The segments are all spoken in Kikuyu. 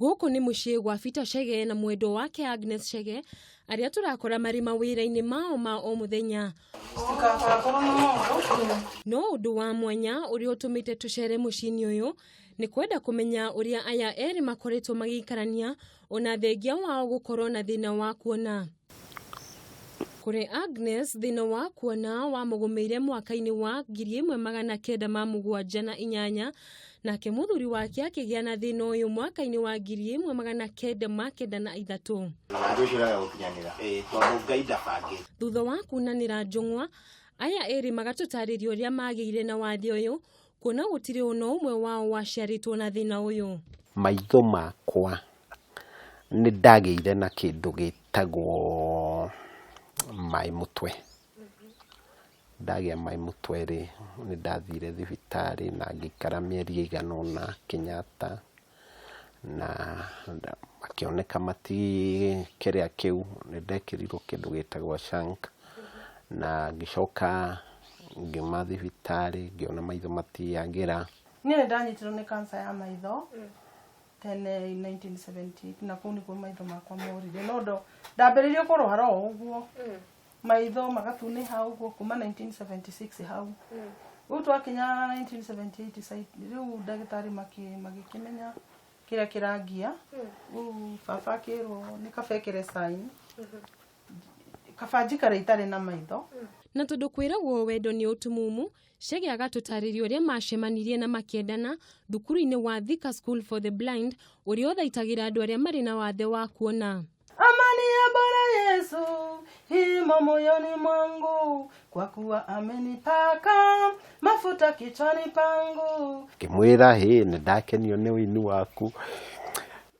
Gũkũ nĩ mũciĩ gwa Peter Chege na mwendwa wake Agnes Chege arĩa tũrakora marĩ mawĩra-inĩ mao ma o mũthenya. No ũndũ wa mwanya ũrĩa ũtũmĩte tũcere mũciĩ-inĩ ũyũ nĩ kwenda kũmenya ũrĩa aya erĩ makoretwo magĩikarania ona thengia wao gũkorwo na thĩna wa kuona. Kũrĩ Agnes, thĩna wa kuona wamũgũmĩire mwaka-inĩ wa 1978 nake mũthuri wake akĩgĩa na thĩna ũyũ mwaka-inĩ wa 1993. Thutha wa kunanĩra njũng'wa, aya erĩ magatũtarĩria ũrĩa magĩire na wathe ũyũ kuona gũtirĩ ona ũmwe wao waciarĩtwo na thĩna ũyũ. Maitho makwa nĩ ndagĩire na kĩndũ gĩtagwo maĩ mũtwe. Ndagĩa maĩ mũtwe rĩ, nĩ ndathire thibitarĩ na ngĩikara mĩeri ĩigana ũna Kenyatta, na makĩoneka mati kĩrĩa kĩu, nĩ ndekĩrirwo kĩndũ gĩtagwo shunt, na ngĩcoka ngiuma thibitarĩ ngĩona maitho matiagĩra. Niĩ nĩ ndanyitirwo nĩ cancer ya maitho tene in 1978 na kũu nĩkuo maitho makwa morire no ndo ndambĩrĩirie kũrwara o ũguo maitho magatunĩha ũguo kuma 1976 hau rĩu twakinya 1978 side- rĩu ndagĩtarĩ makĩ- magĩkĩmenya kĩrĩa kĩrangia rĩu baba akĩrwo nĩ kaba ekĩre sign kaba njikare itarĩ na maitho. Na tondũ kwĩragwo wendo nĩ ũtumumu, Chege agatũtarĩria ũrĩa macemanirie na makĩendana thukuru-inĩ wa Thika School for the Blind ũrĩa ũthaitagĩra andũ arĩa marĩ na wathe wa kuona. Amani ya Bwana Yesu imo moyoni mwangu, kwa kuwa amenipaka mafuta kichwani pangu. Ngĩmwĩra hĩ nĩ ndakenio nĩ ũini waku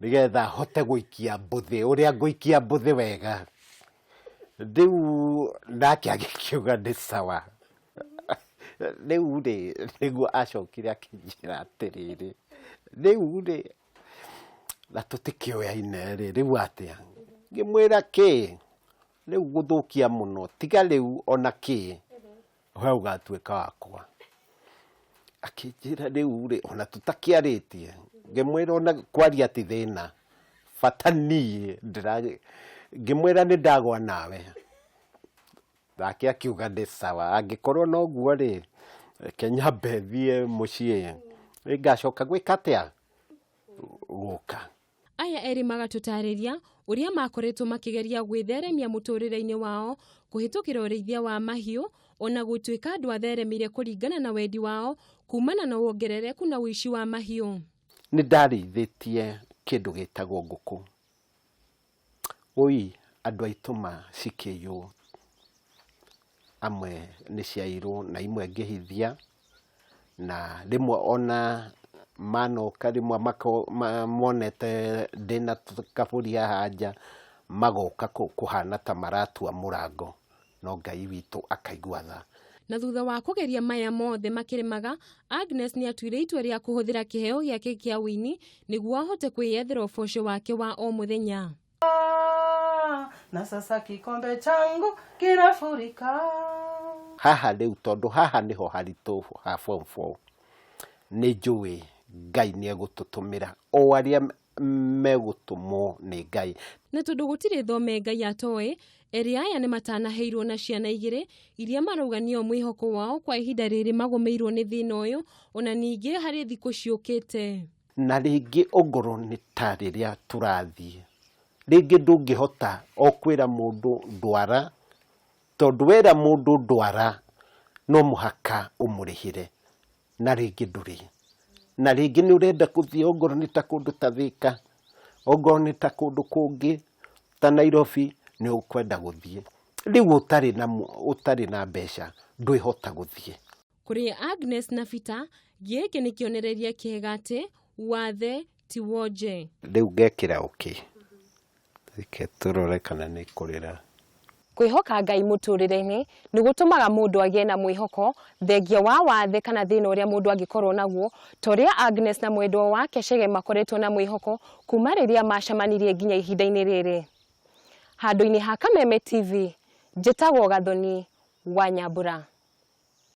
nĩgetha hote gũikia mbũthĩ ũrĩa ngũikia mbũthĩ wega. Rĩu nake agĩkiuga nĩ sawa. Rĩu rĩ, nĩguo acokire akĩnjĩra atĩrĩrĩ, rĩu rĩ, na tũtikĩũyaine rĩ, rĩu atĩa? Ngĩmwĩra kĩ, rĩu gũthũkia mũno, tiga rĩu ona kĩ, we ũgatuĩka wakwa. Akĩnjĩra rĩu rĩ, ona tũtakĩarĩtie, ngĩmwĩra ona kwaria ti thĩna, bata niĩ ndĩra, ngĩmwĩra nĩ ndagwa nawe. Nake akiuga nĩ sawa, angĩkorwo noguo rĩ, reke nyambe thiĩ mũciĩ, nĩngacoka gwĩka atĩa? Gũka. Aya erĩ magatũtarĩria ũrĩa makoretwo makĩgeria gwĩtheremia mũtũrĩre-inĩ wao kũhĩtũkĩra ũrĩithia wa mahiũ ona gũtuĩka ndwatheremire kũringana na wendi wao kumana na wongerereku na ũici wa mahiũ. Nĩ ndarĩithĩtie kĩndũ gĩtagwo ngũkũ. Ũi andũ aitũ ma cikĩiywo, amwe nĩ ciaiyirwo na imwe ngĩhithia, na rĩmwe ona manoka rĩmwe monete ndĩna kabũri haha nja, magoka kũhana ta maratua mũrango, no Ngai witũ akaigua tha. Na thutha wa kũgeria maya mothe makĩrĩmaga, Agnes nĩ atuire itua rĩa kũhũthĩra kĩheo gĩake kĩa ũini nĩguo ahote kwĩyethera ũboco wake wa o mũthenya. Na sasa kikombe changu kinafurika. Haha rĩu tondũ haha nĩho haritũ ha form 4 nĩ njũĩ Ngai nĩ egũtũtũmĩra o arĩa megũtũmwo nĩ Ngai. Na tondũ gũtirĩ thome Ngai atoĩ, erĩ aya nĩ matanaheirwo na ciana igĩrĩ iria marauga nĩo mwĩhoko wao kwa ihinda rĩrĩ magũmĩirwo nĩ thĩna ũyũ ona ningĩ harĩ thikũ ciũkĩte. Na rĩngĩ ongorwo nĩ ta rĩrĩa tũrathiĩ, rĩngĩ ndũngĩhota o kwĩra mũndũ ndwara, tondũ wera mũndũ ndwara no mũhaka ũmũrĩhĩre, na rĩngĩ ndũrĩ. Na rĩngĩ nĩ ũrenda gũthiĩ ongorwo nĩ ta kũndũ ta Thĩka, ongorwo nĩ ta kũndũ kũngĩ ta Nairobi, nĩ ũkwenda gũthiĩ. Rĩu ũtarĩ na mbeca ndwĩhota gũthiĩ. Kũrĩ Agnes na Peter, gĩkĩ nĩ kĩonereria kĩega atĩ wathe ti wonje. Rĩu ngekĩra okay. Reke tũrore kana nĩ kũrĩra. Kwĩhoka Ngai mũtũrĩre-inĩ nĩ gũtũmaga mũndũ agĩe na mwĩhoko thengia wa wathe kana thĩna ũrĩa mũndũ angĩkorwo naguo, ta ũrĩa Agnes na mwendwa wake Chege makoretwo na mwĩhoko kuma rĩrĩa macemanirie nginya ihinda-inĩ rĩrĩ. Handũ-inĩ ha Kameme TV, njĩtagwo Gathoni wa Nyambura.